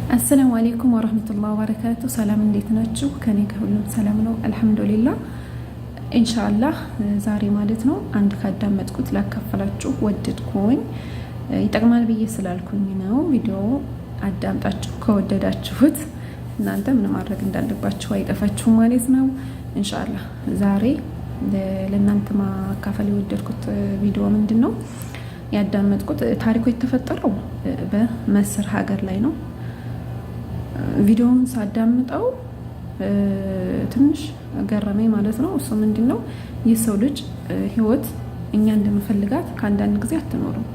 السلام عليكم ورحمة الله وبركاته። ሰላም እንዴት ናችሁ? ከኔ ከሁሉም ሰላም ነው الحمد لله። إن شاء الله ዛሬ ማለት ነው አንድ ካዳመጥኩት ላካፈላችሁ ወደድኩኝ፣ ይጠቅማል ብዬ ስላልኩኝ ነው። ቪዲዮ አዳምጣችሁ ከወደዳችሁት እናንተ ምን ማድረግ እንዳለባችሁ አይጠፋችሁ ማለት ነው። إن شاء الله ዛሬ ለእናንተ ማካፈል የወደድኩት ቪዲዮ ምንድን ነው ያዳመጥኩት ታሪኩ የተፈጠረው በመስር ሀገር ላይ ነው። ቪዲዮውን ሳዳምጠው ትንሽ ገረመኝ ማለት ነው። እሱ ምንድን ነው የሰው ልጅ ህይወት እኛ እንደምንፈልጋት ከአንዳንድ ጊዜ አትኖርም፣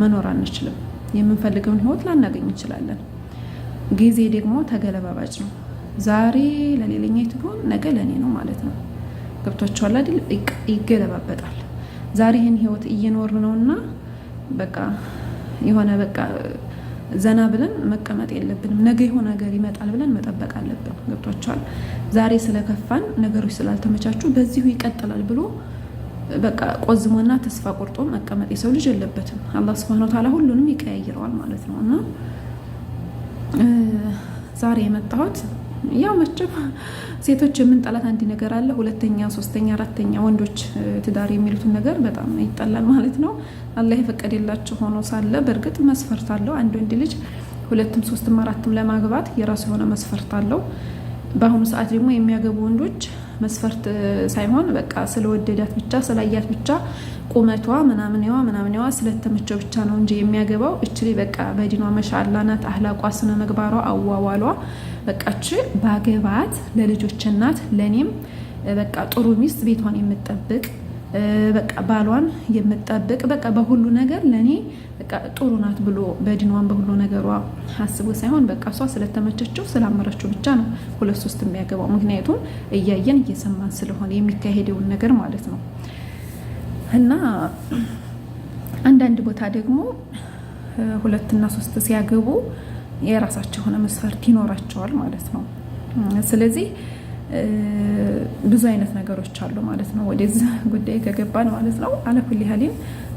መኖር አንችልም። የምንፈልገውን ህይወት ላናገኝ እንችላለን። ጊዜ ደግሞ ተገለባባጭ ነው። ዛሬ ለሌላኛይቱ ቢሆን ነገ ለእኔ ነው ማለት ነው። ገብቷችኋል አይደል? ይገለባበጣል። ዛሬ ይህን ህይወት እየኖርን ነውና በቃ የሆነ በቃ ዘና ብለን መቀመጥ የለብንም። ነገ የሆነ ነገር ይመጣል ብለን መጠበቅ አለብን። ገብቷቸዋል። ዛሬ ስለከፋን ነገሮች ስላልተመቻቹ በዚሁ ይቀጥላል ብሎ በቃ ቆዝሞና ተስፋ ቆርጦ መቀመጥ የሰው ልጅ የለበትም። አላህ ስብሐነ ወተዓላ ሁሉንም ይቀያይረዋል ማለት ነው። እና ዛሬ የመጣሁት ያው መቼም ሴቶች የምንጠላት አንድ ነገር አለ። ሁለተኛ፣ ሶስተኛ፣ አራተኛ ወንዶች ትዳር የሚሉትን ነገር በጣም ይጠላል ማለት ነው። አላህ የፈቀደላቸው ሆኖ ሳለ በእርግጥ መስፈርት አለው። አንድ ወንድ ልጅ ሁለትም ሶስትም አራትም ለማግባት የራሱ የሆነ መስፈርት አለው። በአሁኑ ሰዓት ደግሞ የሚያገቡ ወንዶች መስፈርት ሳይሆን በቃ ስለወደዳት ብቻ ስላያት ብቻ ቁመቷ ምናምንዋ ምናምንዋ ስለተመቸው ብቻ ነው እንጂ የሚያገባው። እችሊ በቃ በዲኗ መሻላ ናት፣ አህላቋ፣ ስነ ምግባሯ፣ አዋዋሏ በቃ እች ባገባት ለልጆች እናት ለእኔም በቃ ጥሩ ሚስት ቤቷን የምጠብቅ በቃ ባሏን የምጠብቅ በቃ በሁሉ ነገር ለእኔ በቃ ጥሩ ናት ብሎ በዲኗን በሁሉ ነገሯ አስቦ ሳይሆን በቃ እሷ ስለተመቸችው ስላመረችው ብቻ ነው ሁለት ሶስት የሚያገባው። ምክንያቱም እያየን እየሰማን ስለሆነ የሚካሄደውን ነገር ማለት ነው። እና አንዳንድ ቦታ ደግሞ ሁለትና ሶስት ሲያገቡ የራሳቸው የሆነ መስፈርት ይኖራቸዋል ማለት ነው። ስለዚህ ብዙ አይነት ነገሮች አሉ ማለት ነው። ወደዚህ ጉዳይ ከገባን ማለት ነው። አለኩል ያህሊን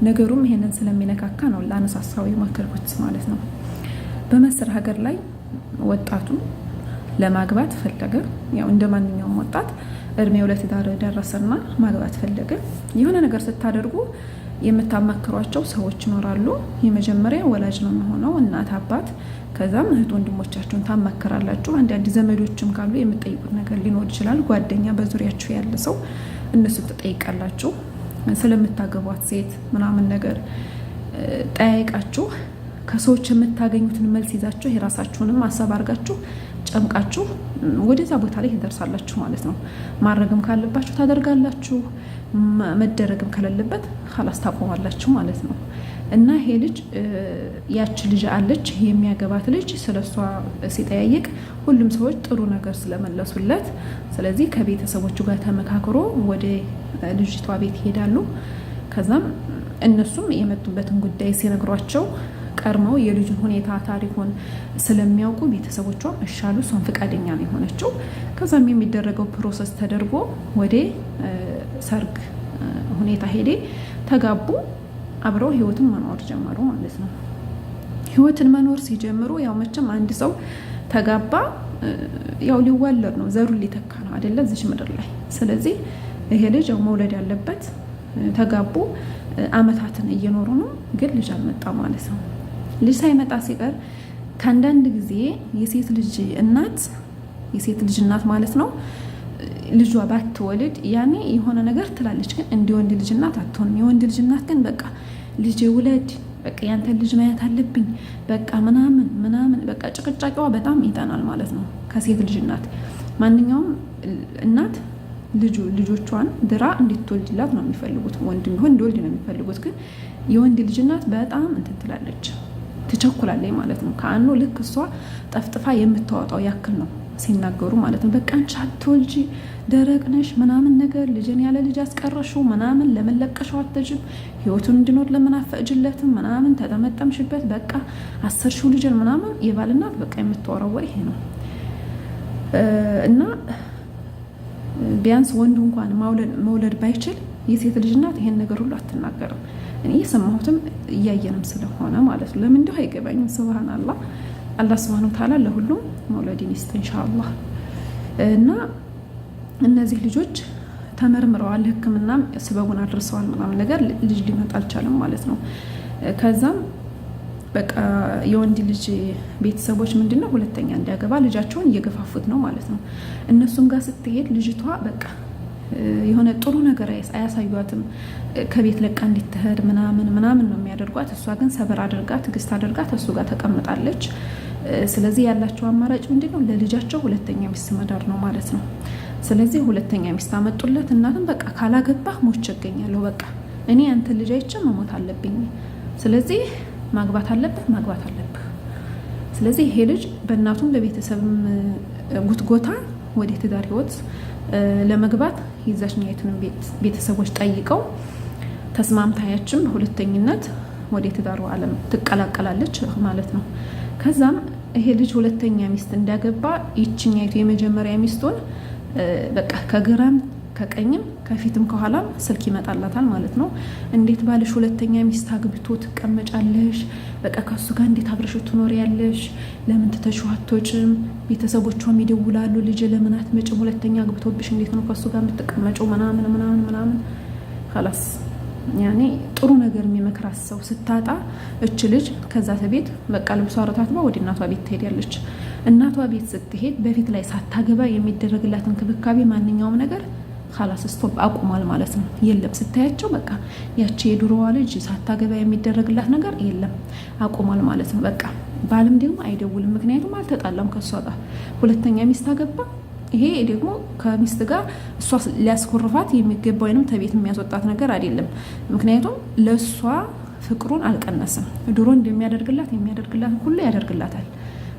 ነገሩም ይሄንን ስለሚነካካ ነው ላነሳሳው የሞከርኩት ማለት ነው። በመስር ሀገር ላይ ወጣቱ ለማግባት ፈለገ። ያው እንደ ማንኛውም ወጣት እድሜው ለትዳር ደረሰና ማግባት ፈለገ። የሆነ ነገር ስታደርጉ የምታማክሯቸው ሰዎች ይኖራሉ። የመጀመሪያ ወላጅ ነው የሚሆነው፣ እናት አባት፣ ከዛም እህት ወንድሞቻችሁን ታማክራላችሁ። አንዳንድ ዘመዶችም ካሉ የምትጠይቁት ነገር ሊኖር ይችላል። ጓደኛ፣ በዙሪያችሁ ያለ ሰው እነሱን ትጠይቃላችሁ። ስለምታገቧት ሴት ምናምን ነገር ጠያይቃችሁ ከሰዎች የምታገኙትን መልስ ይዛችሁ የራሳችሁንም ሀሳብ አድርጋችሁ ጨምቃችሁ ወደዛ ቦታ ላይ ትደርሳላችሁ ማለት ነው። ማድረግም ካለባችሁ ታደርጋላችሁ፣ መደረግም ከሌለበት ላስ ታቆማላችሁ ማለት ነው። እና ይሄ ልጅ ያች ልጅ አለች የሚያገባት ልጅ ስለሷ ሲጠያየቅ ሁሉም ሰዎች ጥሩ ነገር ስለመለሱለት፣ ስለዚህ ከቤተሰቦቹ ጋር ተመካክሮ ወደ ልጅቷ ቤት ይሄዳሉ። ከዛም እነሱም የመጡበትን ጉዳይ ሲነግሯቸው ቀድመው የልጁን ሁኔታ ታሪኩን ስለሚያውቁ ቤተሰቦቿም እሺ አሉ። እሷን ፈቃደኛ ነው የሆነችው። ከዛም የሚደረገው process ተደርጎ ወደ ሰርግ ሁኔታ ሄዴ ተጋቡ። አብረው ህይወትን መኖር ጀመሩ ማለት ነው። ህይወትን መኖር ሲጀምሩ ያው መቼም አንድ ሰው ተጋባ ያው ሊዋለድ ነው፣ ዘሩን ሊተካ ነው አይደለ እዚች ምድር ላይ። ስለዚህ ይሄ ልጅ ያው መውለድ ያለበት ተጋቡ፣ አመታትን እየኖሩ ነው፣ ግን ልጅ አልመጣ ማለት ነው። ልጅ ሳይመጣ ሲቀር ከአንዳንድ ጊዜ የሴት ልጅ እናት የሴት ልጅ እናት ማለት ነው ልጇ ባትወልድ ያኔ የሆነ ነገር ትላለች፣ ግን እንደ ወንድ ልጅ እናት አትሆንም። የወንድ ልጅ እናት ግን በቃ ልጄ ውለድ፣ በቃ ያንተን ልጅ ማየት አለብኝ፣ በቃ ምናምን ምናምን፣ በቃ ጭቅጫቂዋ በጣም ይጠናል ማለት ነው ከሴት ልጅ እናት። ማንኛውም እናት ልጁ ልጆቿን ድራ እንድትወልድላት ነው የሚፈልጉት። ወንድ ቢሆን እንዲወልድ ነው የሚፈልጉት። ግን የወንድ ልጅ እናት በጣም እንትን ትላለች፣ ትቸኩላለች ማለት ነው። ከአኑ ልክ እሷ ጠፍጥፋ የምታወጣው ያክል ነው ሲናገሩ ማለት ነው። በቃ አንቺ አትወልጂ ደረቅ ነሽ ምናምን ነገር ልጅን ያለ ልጅ አስቀረሽው ምናምን ለምን ለቀሽው አትጅም ህይወቱን እንዲኖር ለምን አፈቅጅለትም ምናምን ተጠመጠምሽበት በቃ አሰርሽው ልጅን ምናምን የባልናት በቃ የምታወራው ወሬ ይሄ ነው። እና ቢያንስ ወንዱ እንኳን መውለድ ባይችል የሴት ልጅ እናት ይሄን ነገር ሁሉ አትናገርም። እኔ የሰማሁትም እያየንም ስለሆነ ማለት ነው። ለምን እንደው አይገባኝም። ስብሃን አላህ። አላህ ስብሃነ ወተዓላ ለሁሉም መውለድን ይስጥ ኢንሻአላህ። እና እነዚህ ልጆች ተመርምረዋል፣ ሕክምናም ስበቡን አድርሰዋል ምናምን ነገር ልጅ ሊመጣ አልቻለም ማለት ነው። ከዛም በቃ የወንድ ልጅ ቤተሰቦች ምንድን ነው ሁለተኛ እንዲያገባ ልጃቸውን እየገፋፉት ነው ማለት ነው። እነሱም ጋር ስትሄድ ልጅቷ በቃ የሆነ ጥሩ ነገር አያሳዩትም። ከቤት ለቃ እንድትሄድ ምናምን ምናምን ነው የሚያደርጓት። እሷ ግን ሰበር አድርጋ ትዕግስት አድርጋ ከእሱ ጋር ተቀምጣለች። ስለዚህ ያላቸው አማራጭ ምንድን ነው? ለልጃቸው ሁለተኛ ሚስት መዳር ነው ማለት ነው። ስለዚህ ሁለተኛ ሚስት አመጡለት። እናትም በቃ ካላገባህ ሞቼ እገኛለሁ፣ በቃ እኔ ያንተን ልጅ አይቼ መሞት አለብኝ፣ ስለዚህ ማግባት አለብህ፣ ማግባት አለብህ። ስለዚህ ይሄ ልጅ በእናቱም በቤተሰብም ጉትጎታ ወደ ትዳር ህይወት ለመግባት የዛችኛይቱንም ቤተሰቦች ጠይቀው ተስማምታ ያችም በሁለተኝነት ወደ ትዳሩ ዓለም ትቀላቀላለች ማለት ነው። ከዛም ይሄ ልጅ ሁለተኛ ሚስት እንዳገባ ይችኛይቱ የመጀመሪያ ሚስቱን በቃ ከግራም ከቀኝም ከፊትም ከኋላም ስልክ ይመጣላታል ማለት ነው። እንዴት ባልሽ ሁለተኛ ሚስት አግብቶ ትቀመጫለሽ? በቃ ከሱ ጋር እንዴት አብረሽ ትኖሪያለሽ? ለምን ትተሽው አትወጭም? ቤተሰቦቿም ይደውላሉ። ልጅ ለምን አትመጭም? ሁለተኛ አግብቶብሽ እንዴት ነው ከሱ ጋር የምትቀመጨው? ምናምን ምናምን ምናምን ላስ ያኔ ጥሩ ነገር የሚመክራት ሰው ስታጣ እች ልጅ ከዛ ቤት በቃ ልብሷ ረታትባ ወደ እናቷ ቤት ትሄዳለች። እናቷ ቤት ስትሄድ በፊት ላይ ሳታገባ የሚደረግላት እንክብካቤ ማንኛውም ነገር خلاص stop አቁሟል ማለት ነው። የለም ስታያቸው በቃ ያቺ የድሮዋ ልጅ ሳታገባ የሚደረግላት ነገር የለም አቁሟል ማለት ነው። በቃ ባልም ደግሞ አይደውልም፣ ምክንያቱም አልተጣላም ከእሷ ጋር። ሁለተኛ ሚስት አገባ። ይሄ ደግሞ ከሚስት ጋር እሷ ሊያስኮርፋት የሚገባ ወይንም ተቤት የሚያስወጣት ነገር አይደለም። ምክንያቱም ለእሷ ፍቅሩን አልቀነስም። ድሮ እንደሚያደርግላት የሚያደርግላት ሁሉ ያደርግላታል።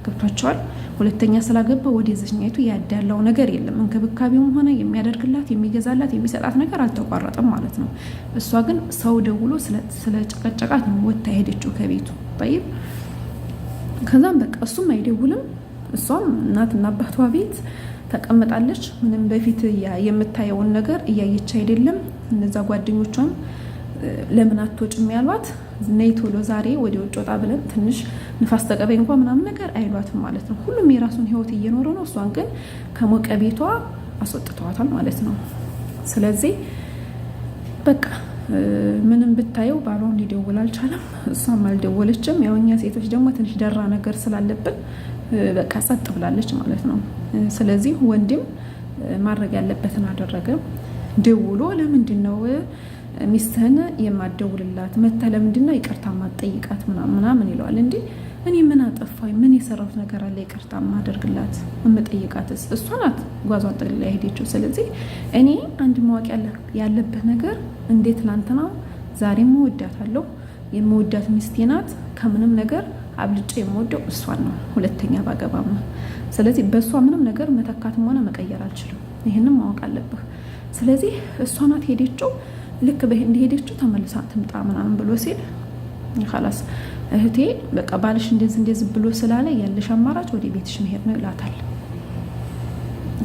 ገብቷቸዋል። ሁለተኛ ስላገባ ወደ ዘኛይቱ ያዳላው ነገር የለም። እንክብካቤውም ሆነ የሚያደርግላት የሚገዛላት፣ የሚሰጣት ነገር አልተቋረጠም ማለት ነው። እሷ ግን ሰው ደውሎ ስለጨቀጨቃት ነው ወታ ሄደችው ከቤቱ ጠይብ። ከዛም በቃ እሱም አይደውልም፣ እሷም እናትና አባቷ ቤት ተቀምጣለች። ምንም በፊት የምታየውን ነገር እያየች አይደለም። እነዛ ጓደኞቿም ለምን አትወጭም ያሏት ነይ ቶሎ ዛሬ ወደ ውጭ ወጣ ብለን ትንሽ ንፋስ ተቀበይ እንኳ ምናምን ነገር አይሏትም ማለት ነው። ሁሉም የራሱን ህይወት እየኖረ ነው። እሷን ግን ከሞቀ ቤቷ አስወጥተዋታል ማለት ነው። ስለዚህ በቃ ምንም ብታየው ባሏም ሊደውል አልቻለም፣ እሷም አልደወለችም። ያው እኛ ሴቶች ደግሞ ትንሽ ደራ ነገር ስላለብን በቃ ጸጥ ብላለች ማለት ነው። ስለዚህ ወንድም ማድረግ ያለበትን አደረገ። ደውሎ ለምንድን ነው ሚስትህን የማደውልላት መተህ ለምንድን ነው ይቅርታ ማትጠይቃት ምናምን ይለዋል። እንዲህ እኔ ምን አጠፋኝ? ምን የሰራሁት ነገር አለ? ይቅርታ ማደርግላት የምጠይቃትስ እሷ ናት ጓዟን ጠቅልላ የሄደችው። ስለዚህ እኔ አንድ ማወቅ ያለብህ ነገር እንዴት ትላንትና ዛሬም እወዳታለሁ፣ የምወዳት ሚስቴ ናት። ከምንም ነገር አብልጬ የምወደው እሷን ነው፣ ሁለተኛ ባገባም ነው። ስለዚህ በእሷ ምንም ነገር መተካትም ሆነ መቀየር አልችልም። ይህንም ማወቅ አለብህ። ስለዚህ እሷ ናት ሄደችው ልክ እንደሄደችው ተመልሳ ትምጣ ምናምን ብሎ ሲል ላስ እህቴ በቃ ባልሽ እንደዚህ እንደዚህ ብሎ ስላለ ያለሽ አማራጭ ወደ ቤትሽ መሄድ ነው ይላታል።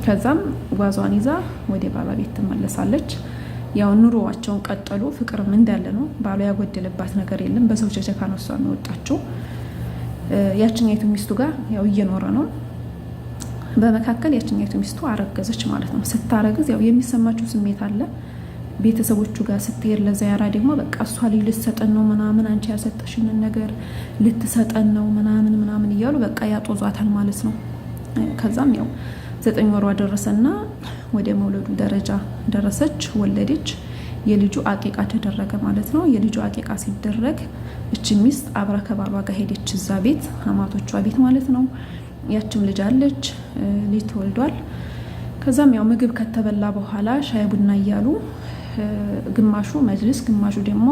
ከዛም ጓዟን ይዛ ወደ ባሏ ቤት ትመለሳለች። ያው ኑሮዋቸውን ቀጠሉ። ፍቅርም እንዳለ ነው። ባሏ ያጎደለባት ነገር የለም። በሰው ቸቸካ ነው እሷ የሚወጣችው። ያችኛይቱ ሚስቱ ጋር ያው እየኖረ ነው። በመካከል ያችኛይቱ ሚስቱ አረገዘች ማለት ነው። ስታረግዝ ያው የሚሰማችው ስሜት አለ ቤተሰቦቹ ጋር ስትሄድ ለዚያራ ደግሞ በቃ እሷ ልጅ ልትሰጠን ነው ምናምን፣ አንቺ ያሰጠሽንን ነገር ልትሰጠን ነው ምናምን ምናምን እያሉ በቃ ያጦዟታል ማለት ነው። ከዛም ያው 9 ወሯ ደረሰና ወደ መውለዱ ደረጃ ደረሰች፣ ወለደች። የልጁ አቂቃ ተደረገ ማለት ነው። የልጁ አቂቃ ሲደረግ እች ሚስት አብራ ከባሏ ጋር ሄደች፣ እዛ ቤት አማቶቿ ቤት ማለት ነው። ያችም ልጅ አለች፣ ልጅ ተወልዷል። ከዛም ያው ምግብ ከተበላ በኋላ ሻይ ቡና እያሉ ግማሹ መጅልስ ግማሹ ደግሞ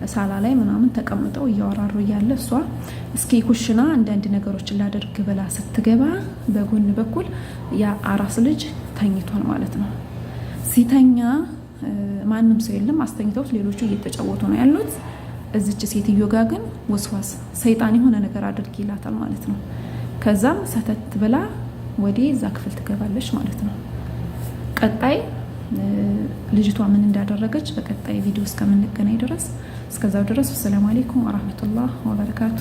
ሳላ ላይ ምናምን ተቀምጠው እያወራሩ እያለ እሷ እስኪ ኩሽና አንዳንድ ነገሮችን ላደርግ ብላ ስትገባ በጎን በኩል ያ አራስ ልጅ ተኝቷል ማለት ነው። ሲተኛ ማንም ሰው የለም፣ አስተኝተውት ሌሎቹ እየተጫወቱ ነው ያሉት። እዚች ሴትዮ ጋ ግን ወስዋስ ሰይጣን የሆነ ነገር አድርግ ይላታል ማለት ነው። ከዛም ሰተት ብላ ወደ እዛ ክፍል ትገባለች ማለት ነው። ቀጣይ ልጅቷ ምን እንዳደረገች በቀጣይ ቪዲዮ እስከምንገናኝ ድረስ እስከዛው ድረስ ወሰላሙ አሌይኩም ወራህመቱላህ ወበረካቱ።